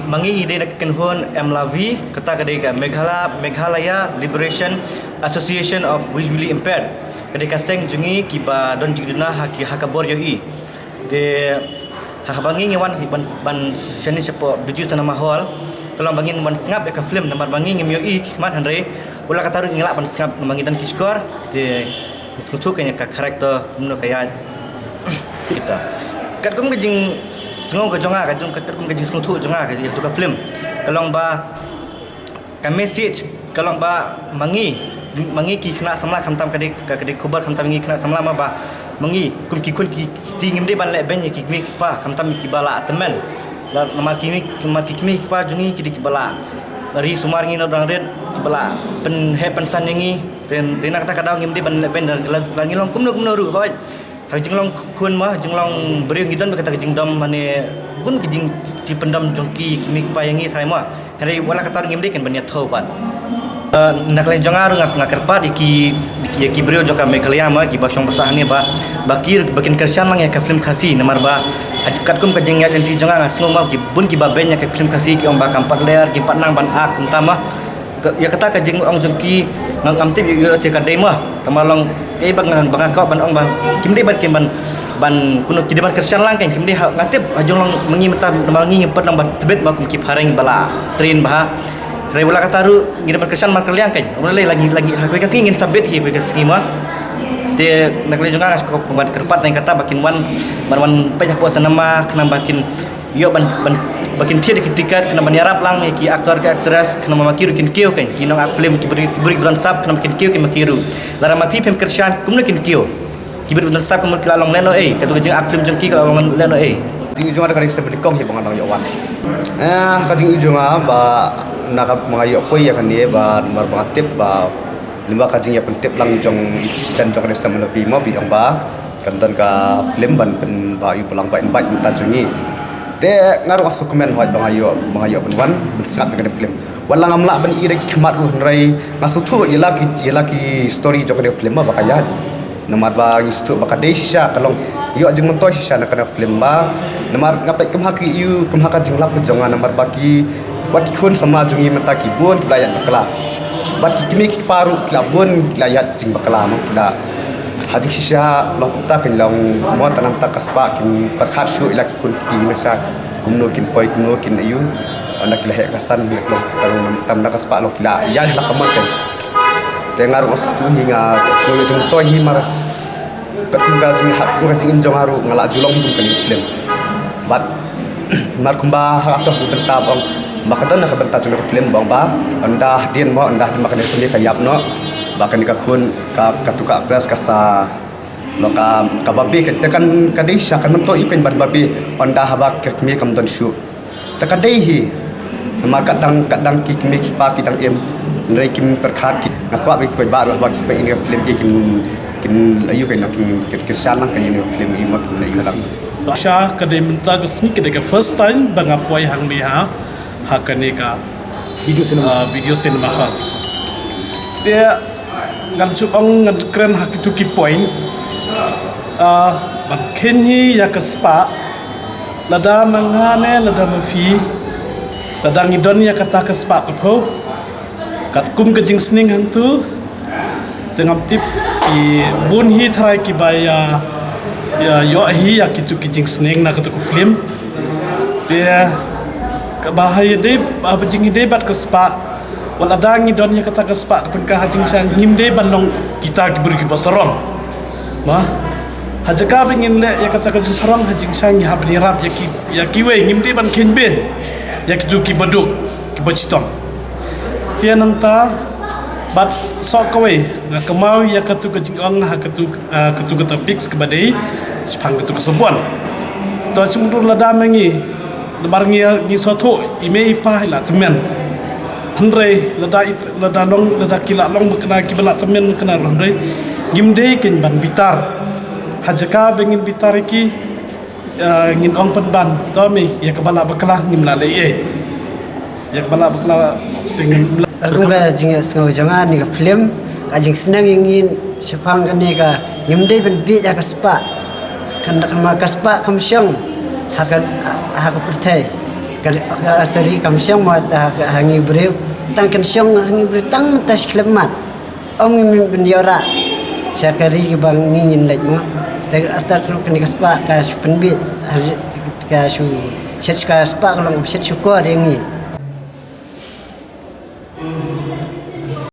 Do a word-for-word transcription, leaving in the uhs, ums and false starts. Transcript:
Ma ngi ngi dei na ka kynhun M L A V, kata ka dei ka Meghala-, Meghalaya Liberation Association of Visually Impaired. Ka dei ka seng jong ngi kiba don jingduna ha ki ha ka bor ïohi. Te ha kaba ngi ngi wan ban, ban shane shapoh Bijou Cinema Hall, ka long ba ngin wan sngap ïa ka film namar ba ngi ngim ïohi khmat, hynrei wat la katta ruh ngi lah ban sngap namar ngi don ki shkor. Te ngi sngewthuh ïa ka character kumno ka ïaid. Kita. Katkum ka jingsngew ka jong nga, katkum, katkum ka jingsngewthuh jong nga ïa katu ka film, ka long ba ka message ka long ba ma ngi, ma ngi ki khynnah samla, khamtam ka dei, ka dei khubor khamtam ngi khynnah samla ma ba ma ngi kum ki khun ki kti ngim dei ban leh beiñ ïa ki kmie ki kpa, khamtam kiba la tymmen. La namar ki kmie, namar ki kmie ki kpa jong ngi ki dei kiba la ri sumar ngi na dang rit, kiba la pynheh pynsan ïa ngi. Te, te na kata ka daw ngim dei ban leh beiñ, la, la ngi long kumno kumno ruh, hooid. Ha ka jinglong khun ma, jinglong briew ngi don bad kata ka jingdom, mane bun ki jing, jingpyndom jong ki, ki kmie ki kpa ïa ngi tharai ma. Hynrei wat la katta ngim dei kin ban ïathuh pat. Eh, na ka liang jong nga ruh nga, nga kyrpad ïa ki, ïa ki briew jong ka Meghalaya ma, kiba shong ba sah hangne ba, ba ki, ba kin kyrshan lang ïa ka film Khasi, namar ba ha katkum ka jingïaid lynti jong nga, nga sngew ma ki bun kiba beiñ ïa ka film Khasi, ki ong ba kam pat ler, kim pat nang ban act kumta ma. Ka, ïa kata ka jingong jong ki nga ngam tip ïa, ïa, ïa ka dei ma. Tang ba long kaei ba nga, ba nga kwah ban ong ba kim dei ban, kim ban, ban kumno, kim dei ban kyrshan lang kein, kim dei ha, nga tip ha jinglong ma ngi mynta, ma ngi ngim pat long ba tbit ma kum ki phareng ba la train bha. Hynrei wat la katta ruh ngi dei ban kyrshan markylliang kein. Ym lei, la ngi, la ngi ha kawei ka sngi ngin sa bit hi ha kawei ka sngi ma. Te na ka liang jong nga nga sngewkwah ban kyrpad na kata ba kin wan, ban wan peit hapoh cinema khnang ba kin ïoh ban, ban, ba kin thied ïa ki tiket khnang ban ïarap lang ïa ki actor ki actress khnang ba ma ki ruh kin kiew kein, ki nong act film, ki briew, ki briew ba don sap khnang ba kin kiew kein ma ki ruh. Lada ma phi phim kyrshan kumno kin kiew? Ki briew ba don sap kumno ki la long lehnohei? Katu ka jing act film jong ki ka la long lehnohei? Jingïohi jong nga da ka dei sep nyngkong hi ba nga dang ïoh wan. Eh, ka jingïohi jong nga ba na ka ba nga ïoh poi ïa kane ba namar ba nga tip ba lyngba ka jingïapyntip lang jong i president jong ka dei sep ma la phi mo, ba i ong ba kan don ka film ban pyn, ba ïoh pynlang ba invite mynta jong ngi. Te nga ruh nga sngewkmen hooid ba nga ïoh, ba nga ïoh ban wan ban sngap ïa kane ka film. Wat la ngam lah ban ïohi da ki khmat ruh hynrei nga sngewthuh ïa la ki, ïa la ki story jong kane ka film ba ka ïaid. Namar ba ngi sngewthuh ba ka dei shisha ka long ïoh jingmyntoi shisha na kane ka film ba namar nga peit kum ha ki ïoh, kum ha ka jinglap ka jong nga namar ba ki, wat ki khun samla jong ngi mynta ki bun ki la ïaid bakla. Bad ki kmie ki kpa ruh ki la bun ki la ïaid jingbakla mo, ki la ha jingshisha long kumta kein, long mo tang namar ka spah kin pyrkhat shuh ïa la ki khun ki kti na sha kumno kin poi kumno kin ïoh. Ynda ki la heh ka san long tang namar ka spah long ki la ïaid ha la ka mon kein. Te nga ruh nga sngewthuh hi, nga sngewthuh jingmyntoi hi mar katkum ka jing, ha katkum ka jingim jong nga ruh nga la ju long hi kum kane ka film. Bad mar kumba ha ka, to ka bynta ba ong ba ka don na ka bynta jong ka film ba ong ba ynda hadien mo, ynda hadien ba kane ka film ka ïap noh ba kane ka khun ka, katu ka actress ka sa long ka, ka babe, ka, te kan, ka dei shisha kan myntoi ïa u kein ban babe ynda haba ka kmie kam don shuh. Te ka dei hi. Namar ka dang, ka dang ki kmie ki kpa ki dang im. Hynrei kim pyrkhat ki. Nga kwah ba ki paidbah ruh ba ki peit ïa kane ka film ki kin, kin ïohi kein, kin, kin kyrshan lang kein ïa kane ka film, ïohi ma kin ïohi lang. Sha ka dei mynta ka sngi ka dei ka first time ba nga poi hangne ha, ha kane ka Video cinema. Ah, video cinema hall. Te ngan shu ong ngan kren ha kitu ki point. Ah, ban kheiñ hi ïa ka spah. Lada ma nga ne lada ma phi, lada ngi don ïa kata ka spah ka phew, katkum ka jingsneng hangtu, te ngam tip ki bun hi tharai kiba ïa, ïa ïoh hi ïa kitu ki jingsneng na katu ka film. Te kaba ha ïadei, haba jingïadei bad ka spah, wat lada ngi don ïa kata ka spah ka tyngka, ha jingshisha ngim dei ban long kita ki briew kiba sarong. Mo, ha jaka ba ngin leh ïa kata ka jingsarong, ha jingshisha ngi hap ban ïarap ïa ki, ïa kiwei, ngim dei ban kheiñ beiñ ïa kitu kiba duk, kiba chitom. Te nangta bad soh kawei nga kynmaw ïa katu ka jingong ha katu, ah, katu ka topics kaba dei shaphang katu ka sabon. To shu mutdur lada ma ngi, namar ngi, ngi sngewthuh i mei i pa i la tymmen. Hynrei lada i, lada long, lada ki la long ba kane kiba la tymmen ba kane ruh, hynrei ngim dei kein ban bitar. Ha jaka ba ngin bitar ïa ki, eh, ngin ong pynban, to mei, ïa kaba la bakla ngim lah leh ei. Ïa kaba la bakla te ngim lah. Katkum ka jingïasngew jong nga, kane ka film ka jingsneng ïa ngi shaphang kane ka ngim dei ban bieit ïa ka spah. Kan, kan ma ka spah kam shong ha ka, ha ka pyrthei. Ka sari kam shong mo ta ha ngi briew. Tang kan shong ha ngi briew tang ta shi khlem mat. Ym ngi min bin ïoh rah sha ka ri ba ngi ngin leit mo. Te artat ruh kane ka spah ka shu pynbit, ka shu shet ka spah ka long shet shukor ïa ngi.